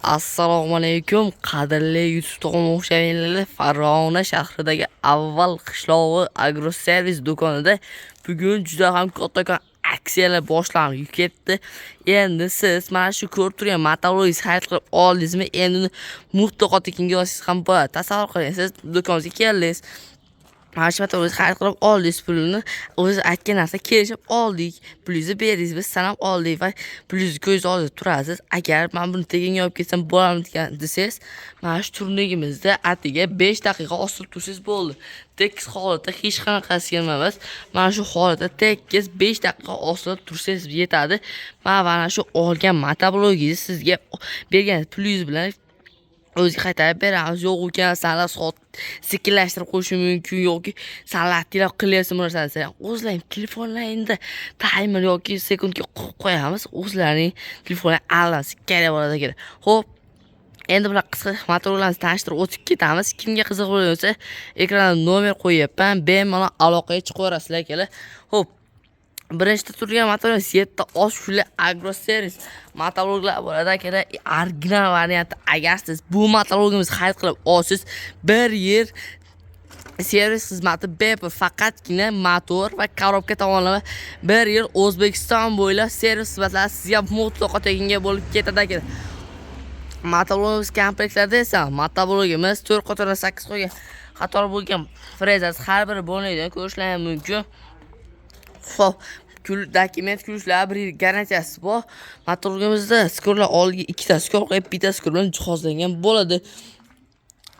Assalomu alaykum, qadrli YouTube tomoshabinlar. Farg'ona shahridagi Avval qishlog'i agroservis do'konida bugun juda ham kattakon aksiyalar boshlanib ketdi. Endi siz mana shu ko'rib turgan motoroller xarid qilib oldingizmi, endi uni mutlaqo tekinga olsangiz ham bo'ladi. Tasavvur qiling, siz do'konimizga keldingiz. Mana shu motorni xarid qilib oldingiz, pulini o'zi aytgan narsa kelishib oldik. Pulingizni berdingiz, biz sanab oldik va pulingizni ko'zingiz oldida turasiz. Agar men buni tekinga olib ketsam bo'larmikan desangiz, mana shu turnigimizda atiga 5 daqiqa osilib tursangiz bo'ldi. Tekis holatda, hech qanaqasiga nima emas. Mana shu holatda tekis 5 daqiqa osilib tursangiz yetadi. Mana shu olgan motoblogingizni sizga bergan pulingiz bilan o'ziga qaytarib beramiz. Yo'q ekan, sanlar soat sekinlashtirib qo'yishi mumkin yoki sanlattilar qilyapsan bu narsani desa, o'zlaring telefonlaringda taymer yoki sekundga qo'yib qo'yamiz. O'zlarining telefonlari aldansa kerak bo'ladi kerak. Xo'p, endi bular qisqa motorlarni tanishtirib o'tib ketamiz. Kimga qiziq bo'lsa, ekranda nomer qo'yyapman, bemalol aloqaga chiqaverasizlar akalar. Xo'p, birinchida turgan motorimiz 7 oshli agroservis motorlar bo'ladi akalar, original varianti. Agar siz bu motorimizni xarid qilib olsangiz, bir yil servis xizmati bepul, faqatgina motor va korobka tomonlama bir yil O'zbekiston bo'ylab servis xizmatlari sizga mutlaqo tekinga bo'lib ketadi akalar. Motoblogimiz komplektlarda esa motoblogimiz 4 qatordan 8 qo'ygan qator bo'lgan frezasi har biri bo'lmaydi, ko'rishlari mumkin. Xo'p, dokument ключlar bir yil garantiyasi bor. Motorimizda skorlar oldiga ikkita skor qo'yib, bitta skor bilan jihozlangan bo'ladi.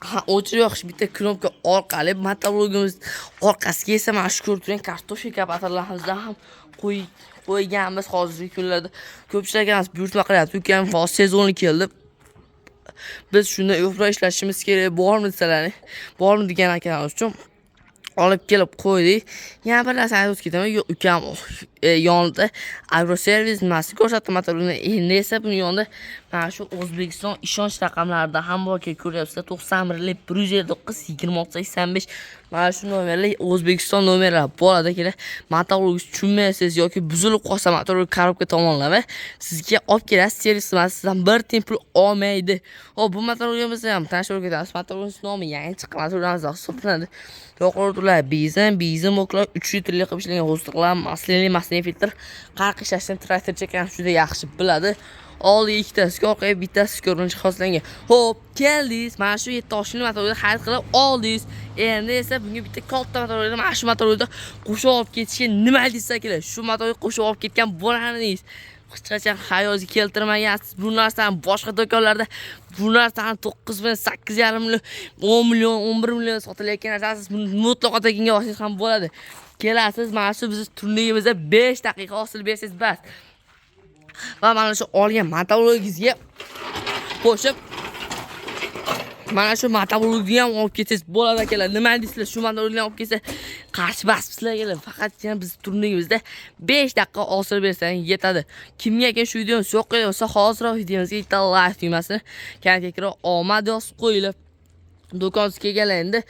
Ha, o'chirib yoqish bitta knopka orqali. Motoblogimiz orqasiga esa mana shu ko'rib turgan kartoshka kapatorlarimizdan ham qo'yganmiz. Hozirgi kunlarda ko'pchilik akamiz buyurtma qilyapti. Ukam, hozir sezoni keldi. Biz shunda ko'proq ishlashimiz kerak, bormi desalar, bormi degan akamiz uchun olib kelib qo'ydik. Yana bir narsani aytib o'tib ketaman. Yo'q, ukam yonida agroservis nimasi ko'rsatdi motorni. Endi esa buni yonida mana shu O'zbekiston ishonch raqamlarida ham bor, ko'ryapsizlar: 91 159 26 85. Mana shu nomerlar O'zbekiston nomerlari bo'ladi akalar. Motorni tushunmaysiz yoki buzilib qolsa motor korobka tomonlama sizga olib kelasiz, servis xizmati sizdan bir tiyin pul olmaydi. Xo'p, bu motorimizni ham tanishtirib ketamiz. Motorimiz nomi yangi chiqqan motorlarimiz hisoblanadi. Yoqilg'ilar benzin boklar, 3 litrli qilib ishlangan g'o'ziqlar, maslali filtr. Qanaqa ishlashini traktorchi akam juda yaxshi biladi. Oldiga ikkitasi orqaga bittasi bilan jihozlangan. Xo'p, keldingiz, mana shu 7 oshli motorni xarid qilib oldingiz. Endi esa bunga bitta katta motorni, mana shu motorni qo'shib olib ketishga nima deysiz akalar? Shu motorni qo'shib olib ketgan bo'larmidingiz? Hech qachon xayolga keltirmagansiz bu narsani. Boshqa do'konlarda bu narsani 9 million, 8,5 million, 10 million, 11 million sotilayotgan narsani siz buni mutlaqo tekinga olsangiz ham bo'ladi. Kelasiz, mana shu bizni turnigimizda 5 daqiqa osilib bersangiz bas. Va mana shu olgan motoblogingizni qo'shib, mana shu motoblogni ham olib ketsangiz bo'ladi akalar. Nima deysizlar? Shu motoblogni ham olib ketsa qarshi emasmisizlar akalar? Faqatgina biz turnigimizda 5 daqiqa osilib bersangiz yetadi. Kimga ekan shu videomiz yoqqan bo'lsa, hoziroq videomizga bitta like tugmasini, kanalga kirib omad yozib qo'yinglar. Do'konga kelganlar endi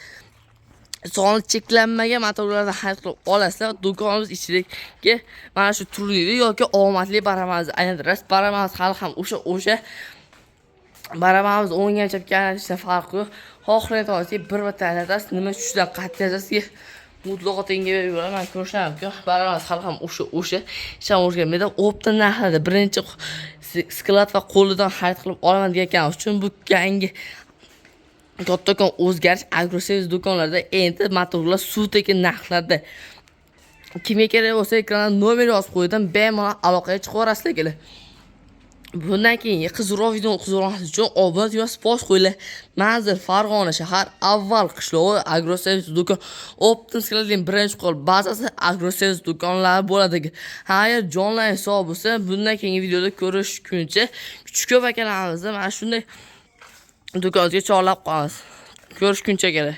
soni cheklanmagan motorlardan xarid qilib olasizlar. Do'konimiz ichidagi mana shu turnirni yoki omadli barabanimizni aylantirasiz. Barabanimiz hali ham o'sha barabanimiz o'ngga chapga aylantirishdan farqi yo'q. Xohlagan tomonga bir marta aylantirasiz. Nima tushidan qat'iy nazar mutlaqo tenga berib yuboraman. Ko'rishlar mumkin. Barabanimiz hali ham o'sha hech ham o'zgarmaydi. Оптом narxida birinchi склад va qo'lidan xarid qilib olaman degan uchun bu yangi kattakon o'zgarish. Agroservis do'konlarida endi motorlar suv tekin narxlarda. Kimga kerak bo'lsa, ekranda nomer yozib qo'ydim, bemalol aloqaga chiqaverasizlar akalar. Bundan keyin qiziqroq videoni qiziqroq uchun obuna tugmasi bosib qo'yinglar. Manzil: Farg'ona shahar, Avval qishlog'i, agroservis do'kon, оптом склад ning birinchi qo'l bazasi agroservis do'konlari bo'ladi. Xayr, jonlaring sog' bo'lsa, bundan keyingi videoda ko'rishguncha kuchi ko'p akalarimizni mana shunday do'konga chorlab qolamiz. Ko'rishguncha akalar.